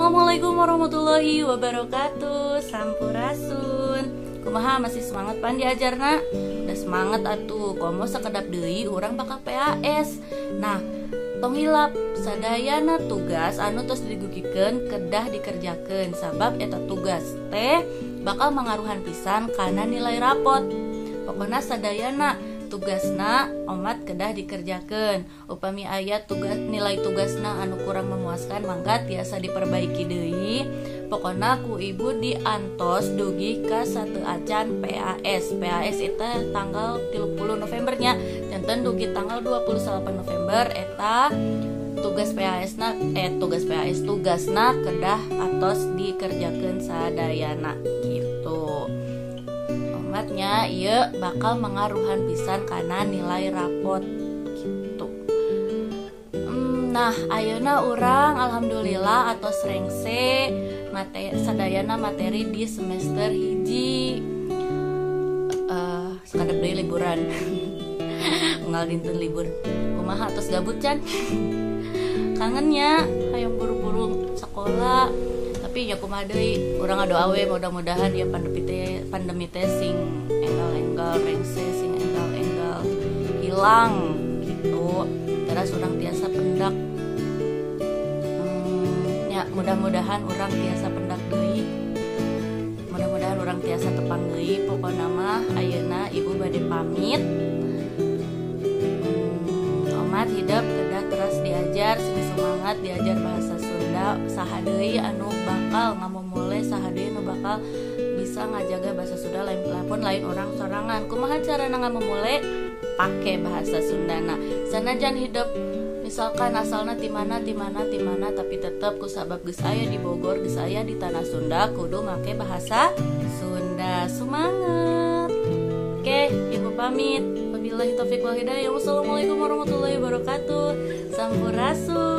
Assalamualaikum warahmatullahi wabarakatuh. Sampurasun. Kumaha, masih semangat pan diajarna? Udah semangat atuh, komo sakedap deui urang bakal PAS. Nah, tong hilap sadayana tugas anu tos didugikeun kedah dikerjakeun, sabab eta tugas teh bakal mangaruhan pisan kana nilai rapot. Pokona sadayana tugasna omat kedah dikerjakan. Upami aya tugas, nilai tugasna anu kurang memuaskan, mangga tiasa diperbaiki deui. Pokona ku ibu diantos dugi ka sateuacan PAS. PAS itu tanggal 30 Novembernya, janten dugi tanggal 28 November eta tugas PAS na, tugas PAS, tugasna kedah atos dikerjakan sadayana gitu omatnya. Iya, bakal mengaruhan pisan karena nilai rapot gitu. Nah, ayeuna urang alhamdulillah atos rengse sadayana materi di semester 1. Sakedap deui liburan, unggal dinten libur. Kumaha, atos gabut can? Kangennya, hayang buru-buru sekolah. Tapi ya kumaha deui, urang ngadoa we mudah-mudahan ya pandemi teh sing enggal-enggal rengse, sing enggal-enggal hilang gitu, terus urang tiasa pendak. Ya mudah-mudahan urang tiasa pendak deui, mudah-mudahan urang tiasa tepang deui. Pokokna mah ayeuna ibu bade pamit. Omat hidep kedah terus diajar, sing semangat diajar bahasa Sunda. Saha deui anu bakal ngamumule, saha deui anu bakal bisa ngajaga bahasa Sunda lain pun lain urang sorangan? Kumaha carana ngamumule pake bahasa Sunda? Nah, sanajan hidep misalkan asalna ti mana, ti mana, ti mana, tapi tetep kusabab geus aya di Bogor, geus aya di tanah Sunda, kudu make bahasa Sunda. Semangat! Oke, ibu pamit. Wabillahi taufik wal hidayah. Wassalamualaikum warahmatullahi wabarakatuh. Sampurasun.